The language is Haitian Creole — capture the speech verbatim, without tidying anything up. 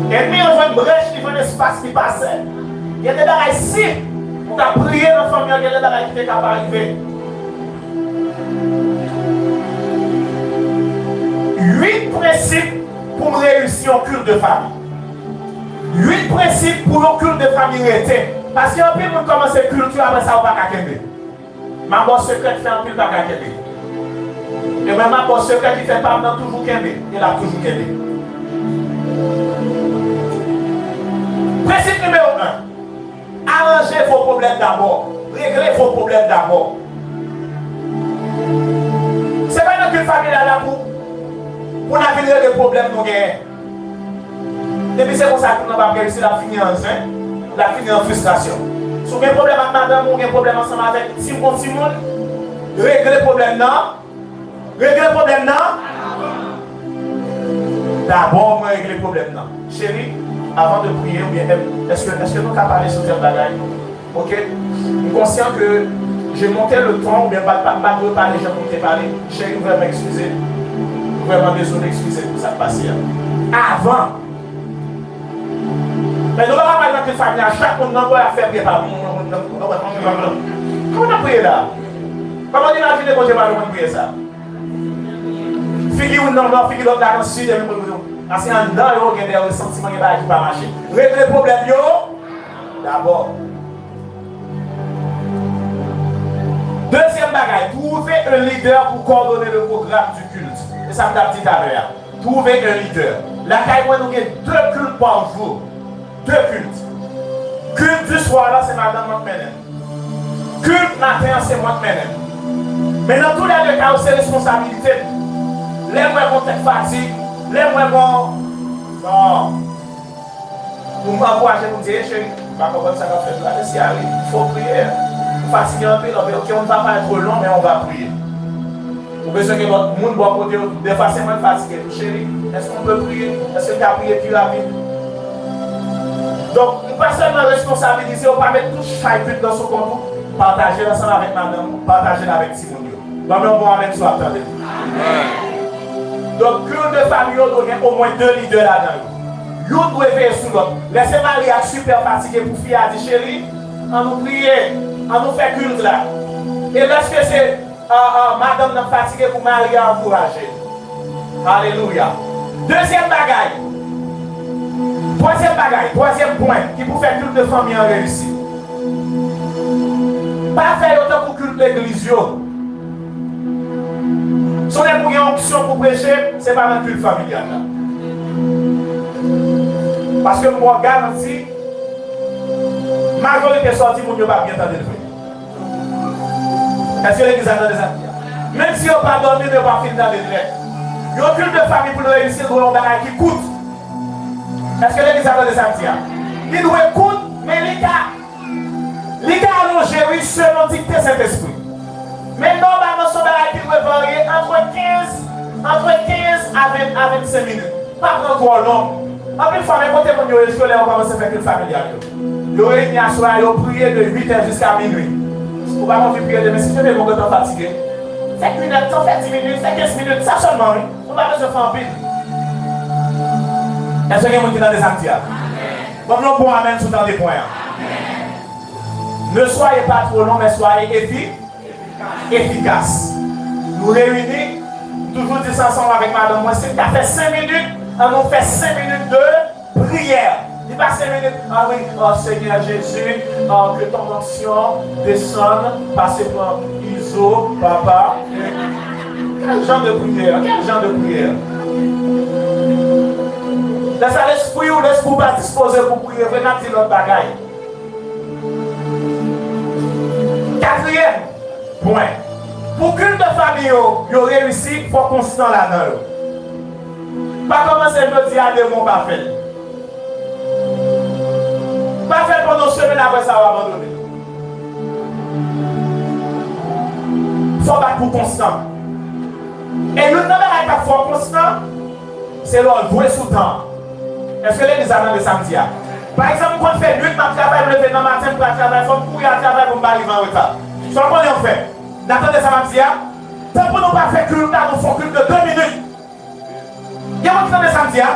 Ènmi an jwenn brèch, li jwenn espas, li pase. Gen de bagay, si ou ta priye nan fanmi an, gen de bagay ki te ka pa rive. Uit prensip pou m reyisi yon kilt de fanmi. Uit prensip pou yon kilt de fanmi rete. Paske anpil moun kòmanse kilt yo, apre sa, yo pa ka kenbe. Mabò sekrè k fè anpil pa ka kenbe. E mwen mabò sekrè ki fè pa m nan toujou kenbe, e l ap toujou kenbe. Prensip nimewo en, aranje vo pwoblèm dabò. Regle vo pwoblèm dabò. Se pa nan kilt familyal la pou, pou n ap vin regle pwoblèm nou genyen. Depi se konsa, tout moun p ap reyisi, l ap fini an zen, l ap fini an fristrasyon. Si w gen pwoblèm ak madanm ou, w gen pwoblèm ansanm avèk ti, yon timoun, regle pwoblèm nan. Regle pwoblèm nan. Dabò, mwen regle pwoblèm nan. Cheri, avan de priye, oubyen, èske, èske nou ka pale sou tèl bagay? Ok. M konsyan ke je monte le ton, oubyen m pa, pa, pa dwe pale jan pou m te pale. Cheri, m vrèman eskize. M vrèman dezole, eskize pou sa k pase a. Avan. Men nou pa ka pale nan tout fanmi a, chak moun nan bò y ap fè byen pa moun. Kòman n ap priye la? Kòman n imajine Bondye pa konn priye sa? Figi youn nan nò, figi lòt la nan sid, epi pou nou. Paske anndan yo gen de resantiman, gen bagay ki pa mache. Regle pwoblèm yo dabò. Dezyèm bagay, trouver un leader pour coordonner le programme du culte. E sa m t ap di talè a. Trouver un leader. Lakay mwen, nou gen de kilt pa jou. De kilt. Kilt du soir la, se madanm mwen k mennen l. Kilt maten an, se mwen k mennen l. Men nan tou lè de ka yo, se responsabilite m. Lè m wè gon tèt fatig, lè m wè gon, non. Pou m ankouraje, pou m di, "Ey, cheri, m pa konprann sa k ap fèt la, mesye a, wi, fò w priye. M fatige anpil, anpil. Ok, on va pas être long, mais on va prier." Ou bezwen gen lòt moun bò kote w tou. Defwa, se mwen k fatige tou, "Cheri, èske on pe priye? Èske n ka priye pi rapid?" Donk, ou pa sèlman responsabilize, ou pa met tout chay kilt lan sou kont ou. Pataje l ansanm avèk madanm ou, pataje l avèk timoun yo. Ban m yon bon amèn si w ap tande m. Donk, kilt de fanmi yo dwe gen omwen de lidè ladan yo. Youn dwe veye sou lòt. Lè se mari a k sipè fatige pou fi a di, "Cheri, ann nou priye, ann nou fè kilt la." E lèske se, a, a, madanm nan k fatige pou mari a ankouraje l. Alelouya. Dezyèm bagay. Twazyèm bagay, twazyèm pwen ki pou fè kilt de fanmi an reyisi. Pa fè yo tankou kilt legliz yo. Se lè pou gen onksyon pou preche, se pa nan kilt familyal la. Paske m ba w garanti, majorite sa w di moun yo p ap byen tande l vre. Èske legliz la tande sa m di a? Menm si yo pa dòmi, men yo p ap fin tande l nèt. Yon kilt de fanmi pou l reyisi, l dwe yon bagay ki kout. Èske legliz la tande sa m di a? Li dwe kout, men li ka, li ka alonje, wi, selon dikte Sentespri. Men nòmalman, se yon bagay ki dwe varye antre kenz, antre kenz a ven, a vennsenk minit. Pa pran twò long. Anpil fwa, men kote moun yo echwe lè yo kòmanse fè kilt familyal yo. Yo reyini aswè a, yo priye de uit è jiska minui. Ou pa anvi priye demen, si Dye vle, ou gentan fatige. Fè inèdtan, fè dis minit, fè kenz minit, sa sèlman, wi. Nou pa bezwen fè anpil. Èske gen moun ki tande sa m di a? Ban m yon bon amèn si w tande pwen an. Ne soyez pas trop long, mais soyez effi-, efikas. Nou reyini, m toujou di sa ansanm avèk madanm mwen, si n ka fè senk minit, ann nou fè senk minit de priyè. Li pa senk minit, ah wi, oh, Seigneur Jésus, oh, que ton onction descende, pase pran Izo, papa. Quel genre de prière? Quel genre de prière? Lè sa lespri w, lespri w pa dispoze pou priye vre, n ap di lòt bagay. Katriyèm pwen, pou kilt de fanmi yo, yo reyisi, fò konstan ladan yo. Pa kòmanse jodi a, demen w pa fè l. Pa fè l pandan yon semèn, apre sa w abandone. Fò w bat pou konstan. E youn nan bagay k ap fè w konstan, se lè w jwe sou tan. Èske legliz la tande sa m di a? Pa egzanp, m konn fè nuit, m ap travay, m leve nan maten, m pral travay, fò m kouri al travay pou m pa rive an reta. Sa w konnen w fè? N a tande sa m ap di a? Tan pou nou pa fè kilt la, nou fè yon kilt de de minit. Gen moun ki tande sa m di a?